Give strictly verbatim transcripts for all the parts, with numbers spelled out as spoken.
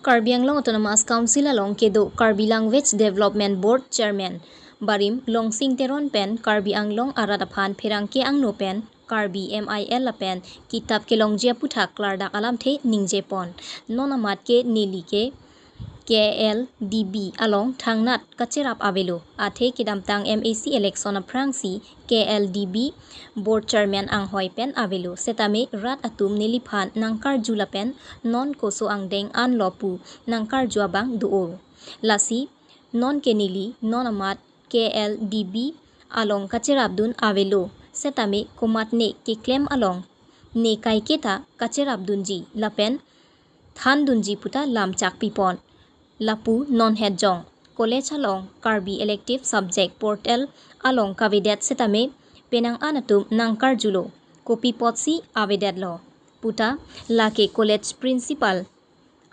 Karbi Anglong Autonomous Council along kedo Karbi Language Development Board Chairman Barim Longsing Teron pen Karbi Anglong arat aphan pherangke angno pen Karbi M I L lapen kitap kelongji aputhak klardak alamthe ningje pon. Non amat ke neli ke K L D B along thangnat kacherap avelo. Athe kedamtang M A C election aphrangsi K L D B Board Chairman anghoi pen avelo. Setame rat atum neliphan nangkarju lapen non koso angdeng anlo pu nangkarju abang do-o. Lasi non ke neli non amat K L D B along kacherapdun avelo. Setame komatne keklem along ne kaiketa kacherapdunji lapen thandunji puta lamchak pipon. Lapu non het jong college along Karbi elective subject portal along kavedet setame penang an atum nangkarjulo, kopi apotsi avedetlo puta lake college principal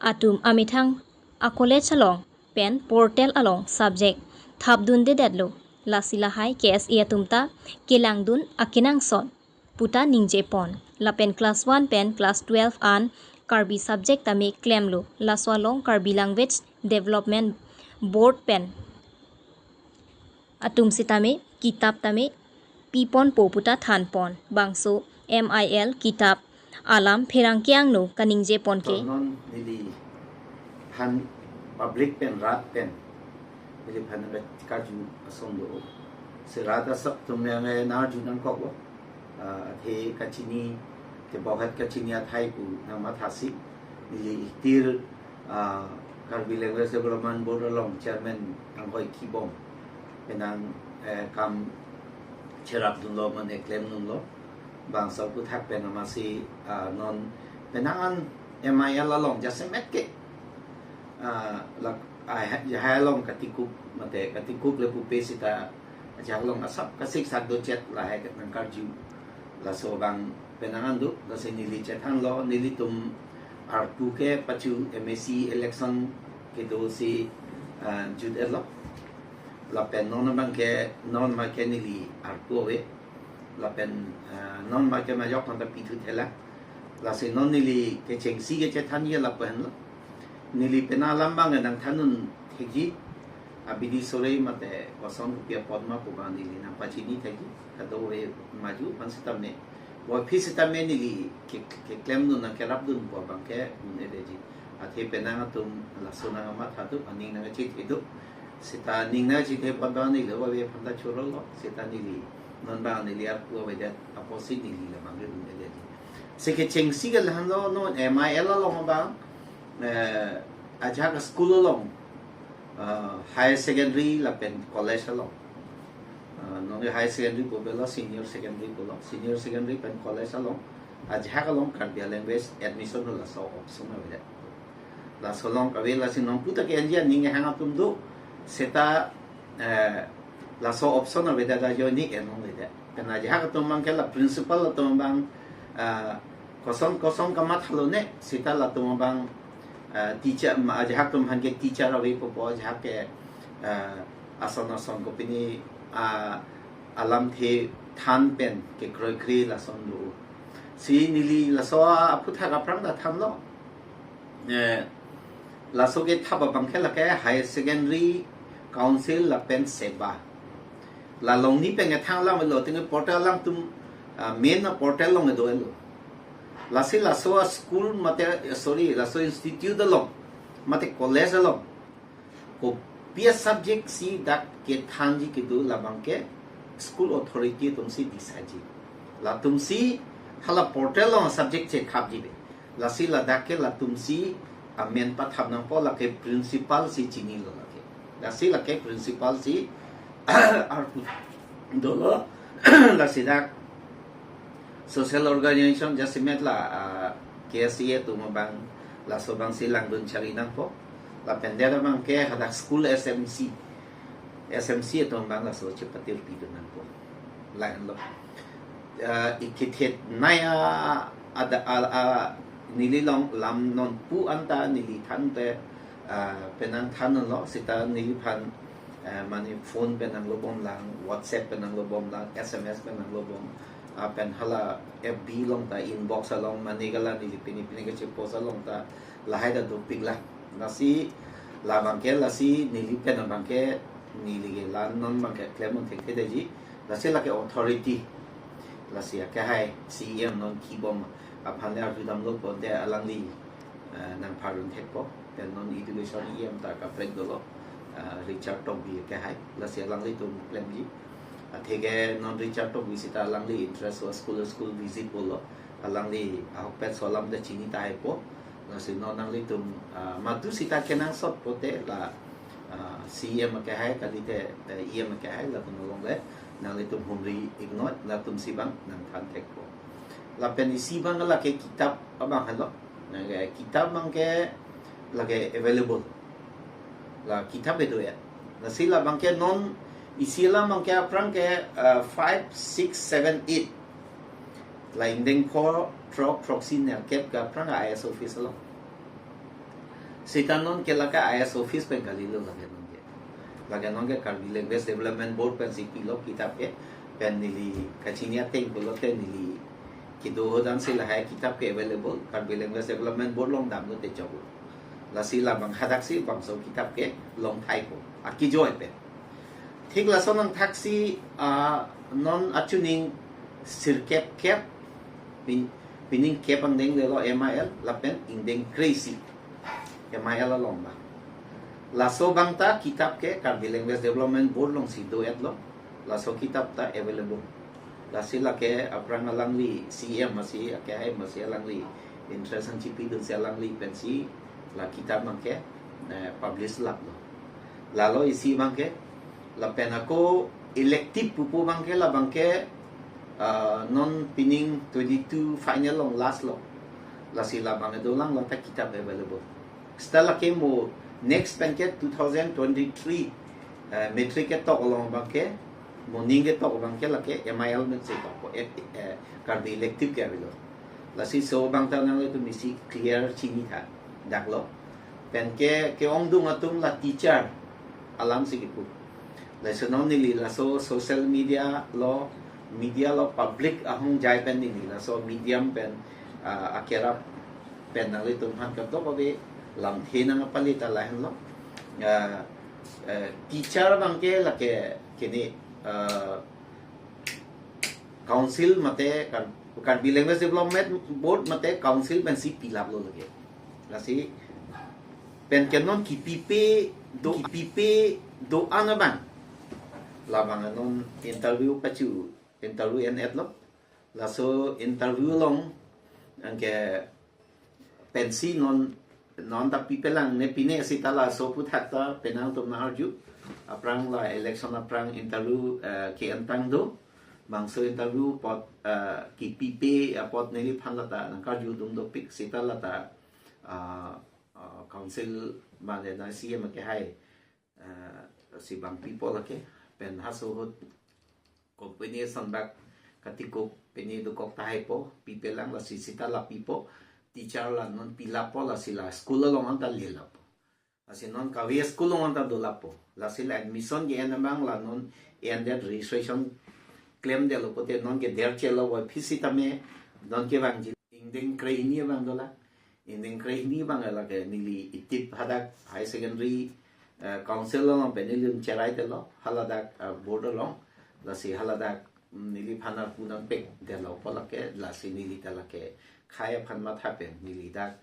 atum amethang a college along pen portal along subject thapdundedetlo. Lasi lahai K S A atum ta kelangdun akenangsot puta ningje pon. Lapen class one pen class twelve an Karbi subject tame klemlo. Laso along Karbi Language Development Board pen atum setame kitap tame piponpo puta thanpon. Bangso M I L kitap alam pherangke angno kaningje pon ke. Non neliphan public pen rat pen neliphan nangkarju ason do. Si rat asap atum yang eh narju nangkoklo. Ah, athe kachini, kebohet kachini athai pu nangmathasi. Neli itir, ah, Karbi Language Development Board along Chairman anghoi kibom penang, eh, kam cherapdunlo mane klemdunlo. Bangso aputhak pen amatsi, ah, non penang an M I L along jasemet ke, ah, lak, ah, ha-, lahai along katikuk mate katikuk le pupe sita ajak along asap kasik sak dochet lahai nangkarju. Laso abang penang an do, lasi neli chethanlo, nelitum arpu ke pachu M A C election kedosi, ah, jut-etlo. Lapen non abang ke, non ma ke neli arpu ave. Lapen, ah, non ma ke majok nang ta pithu thela. Lasi non neli kechengsi kechethanji lapu henlo. Neli penang alam abang nangthandun thekji. Abidi sore mate koson kopi apot ma pu abang neli nangpachini thekji. Kadokave maju aphan setame, waphi setame neli ke, keklemdun nangkerapdun pu abang ke un-edetji. Athe penang atum laso nangmatha do, aning nangchethe do. Seta ning nangchethe pu abang neli wave aphan ta chorolo. Seta neli non abang neli arpu avedet apotsi neli labang ke un-edetji. Si kechengsi ke lahenlo, non M I L along abang, eh, ajak school along, ah, higher secondary lapen college along. Ah, non ke higher secondary pu avelo, senior secondary pulo, senior secondary pen college along, ajak along Karbi language admission lo, laso option avedet. Laso along kave, lasi non puta ke N G aning hang atum do, seta, eh, laso option avedet ajoine en-ong avedet. Karena ajak atum abang ke la principal atum abang, eh, koson koson kamathalo ne, seta latum abang, eh, teacher ma, ajak atum aphan ke teacher ave pupo, ajak ke, eh, ason ason kopine, ah, alamthe than pen kekroikre lason do. Si neli laso aputhak aphrang ta thanlo. Eh, laso kethap abang ke lake Higher Secondary Council lapen SEBA. La along ni pen kethang alam lo, tengke portal alangtum, ah, main aportal along do-etlo. Lasi laso aschool mate, eh, sorry, laso institute along mate college along kopi asubject si dak kethanji kedo, labang ke school authority atumsi decideji. Latumsi hala portal along subject chethapji ave. Lasi ladak ke latumsi amen pathap nangpo, lake principal si chinilo lake. Lasi lake principal si arpu dolo. Lasi dak social organization jasemet la, ah, K S A atum abang laso abangsi langdun chari nangpo. Lapen det abang ke hadak school S M C, S M C atum abang laso chepatir pidun nangpo. Lahenlo. Ah, ikithet naya ada al a neli along lam nonpu anta neli than te, ah, penang thanlo, seta neliphan, ah, mane phone pen nanglobom lang, WhatsApp pen nanglobom lang, S M S pen nanglobom, ah, pen hala F B along ta inbox along mane gala neli pini pini kechepost along ta lahai ta dopik lang. Lasi labang ke, lasi neli pen abang ke, neli ke la non abang ke klem un thekthe detji. Lasi lake authority, lasi akehai C E M non kibom aphan le arjudamlo pulote alangli, eh, nangpharun thekpo. Pen non education E M ta kaprek dolo, eh, Richard Tokbi akehai. Lasi alanglitum klemji. Atheke non Richard Tokbi sita alangli inter-school, school school visit pulo. Alangli ahokpet so alam ta chini tahaipo. Lasi non nanglitum, ah, madu sita kenangsot pulote la, ah, C E M akehai kalite, eh, E M akehai latum along le nanglitum humri iknoi, latumsi abang nangthan thekpo. Lapen isi abang lake kitap abang helo. Lake kitap abang ke lake available. La kitap ke do-et. Lasi labang ke non isi alam abang ke aphrang ke, ah, five, six, seven, eight. La ingdeng pho throk throksi nerkep ke aphrang I S office lo. Sita non ke lake I S office pen kalilo lake non ke. Lake non ke Karbi Language Development Board pensi pilo kitap ke. Pen neli kachini ateng pulote neli kedo ahut ansi lahai kitap ke available, Karbi Language Development Board along damlo te choklo. Lasi labang hadaksi bangso kitap ke long thaipo, akejoi pen. Thik lason angthaksi, ah, non achuning sirkep kep, pin-, pining kep angdeng lelo M I L, lapen ingdeng kre-isi M I L along abang. Laso abang ta kitap ke Karbi Language Development Board alongsi do-etlo. Laso kitap ta available. Lasi lake aphrang alangli C E M masi akehai masi alangli interest nangchipidunsi alangli pensi la kitap abang ke, eh, publish laplo. Lalo isi abang ke, lapen ako elective pupo abang ke labang ke, ah, non pining twenty-two final along last lo. Lasi labang ke dolang, la ta kitap available. Sita lake mo next pen ke two thousand twenty-three, eh, matric ketok along abang ke, mo ning ketok abang ke lake M I L mensi tokpo, eh, eh, Karbi elective ke avelo. Lasi so abang ta nanglitum isi clear chini tha daklo. Pen ke, ke-ongdung atum la teacher alamsi kipu. Lasi non neli laso social media lo, media lo public ahongjai pen neli laso medium pen, ah, akerap pen nanglitum aphan kadokave lamthe nangpali ta lahenlo. Ah, eh, teacher abang ke lake kene, ah, council mate Kar-, Karbi Language Development Board mate council pensi pilaplo lake. Lasi pen ke non kipipe do, kipipe do-an abang. Labang non interview pachu, interview en-etlo. Laso interview along anke pensi non, non ta pipelang ne pine sita laso aphuthak ta penang atum nang-arju. Aphrang la election aphrang interview, eh, ke-entang do. Bangso interview apot, eh, kipipe apot neliphan la ta nangkarjudun dopik sita la ta, ah, ah, council mane na C E M akehai, eh, si bang pipo lake, pen haso ahut company ason bak katiko pine dokok tahaipo, pipelang, lasi sita la pipo, teacher la non pilappo, lasi la school along anta lelappo. Lasi non kave school along anta dolappo. Lasi la admission ke-en abang la non en-det, registration klemdetlo pulote non ke derchelo, wa phi sitame non kevangji. Ingdeng kre-hini abang dolang. Ingdeng kre-hini abang lake neli itip hadak higher secondary, eh, council along pen neli cherai detlo, haladak, eh, board along. Lasi haladak, mm, neliphan arpu nangpekdetlo pu lake, lasi neli ta lake khei aphan matha pen neli dak,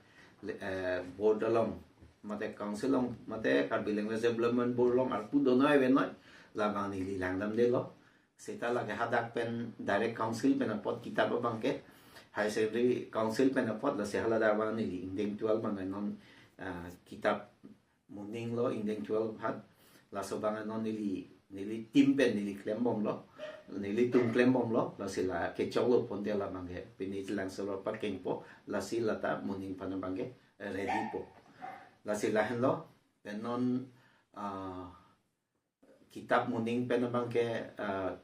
eh, board along mate council along mate Karbi Language Development Board along arpu donoi avenoi, labang neli langdamdetlo. Sita lake hadak pen direct council pen apot kitap abang ke, higher secondary council pen apot, lasi haladak abang neli ingdeng twelve abang non, ah, kitap mo ninglo ingdeng twelve aphan. Laso abang non neli, neli team pen neli klembomlo, nelitum klembomlo, lasi la kechoklo pulote labang ke pine chelang solo pakengpo, lasi la ta mo ning aphan abang ke ready po. Lasi lahenlo, pen non, ah, kitap mo ning pen abang ke, ah,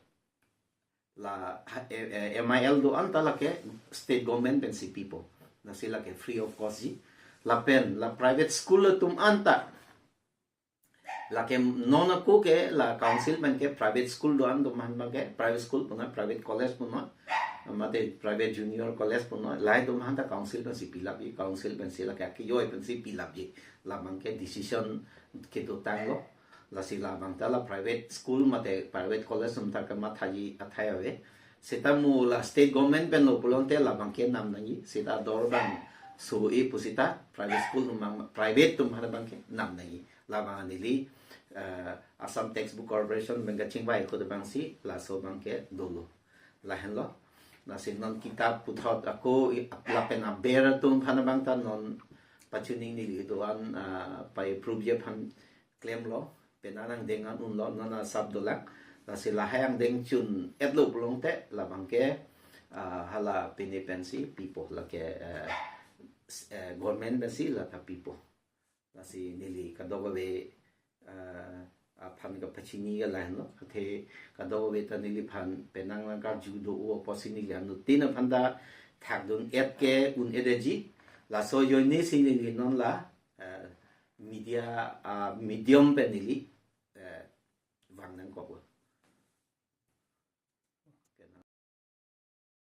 la, eh, eh, M I L do-an ta lake state government pensi pipo. Lasi lake free of cost ji. Lapen la private school atum anta, lake non ako ke la council pen ke private school do-an do-an abang ke, private school puna private college puna, mate private junior college punon, lahai atum aphan ta council pensi pilapji, council pensi lake akejoi pensi pilapji. Labang ke decision kedotanglo. Lasi labang ta la private school mate private college atum ta kamathaji athai ave. Seta mo la state government pen lo pulote labang ke nam nangji. Seta dor bang so-e pusita private school atum abang, private atum aphan abang ke nam nangji. Labang neli, eh, Assam Textbook Corporation pen kachingvai ahut abangsi laso abang ke dolo. Lahenlo. Lasi non kitap puthot ako i-, lapen aber atum aphan abang ta non pachuningri neli do-an, ah, pai approve ji aphan klemlo. Penang angdeng an unlo, non asap dolang. Lasi lahai angdeng chun-etlo pulote labang ke, ah, hala pine pensi pipo, lake, eh, s-, eh, government pensi la ta pipo. Lasi neli kadokave, ah, aphan kapachini ke lahenlo. Athe kadokave ta neliphan penang lang karju do-o apotsi neli anuttin aphan ta thakdun-et ke un-edetji. Laso ajoinesi neli non la, eh, media, ah, medium pen neli, eh, vang nangkoklo.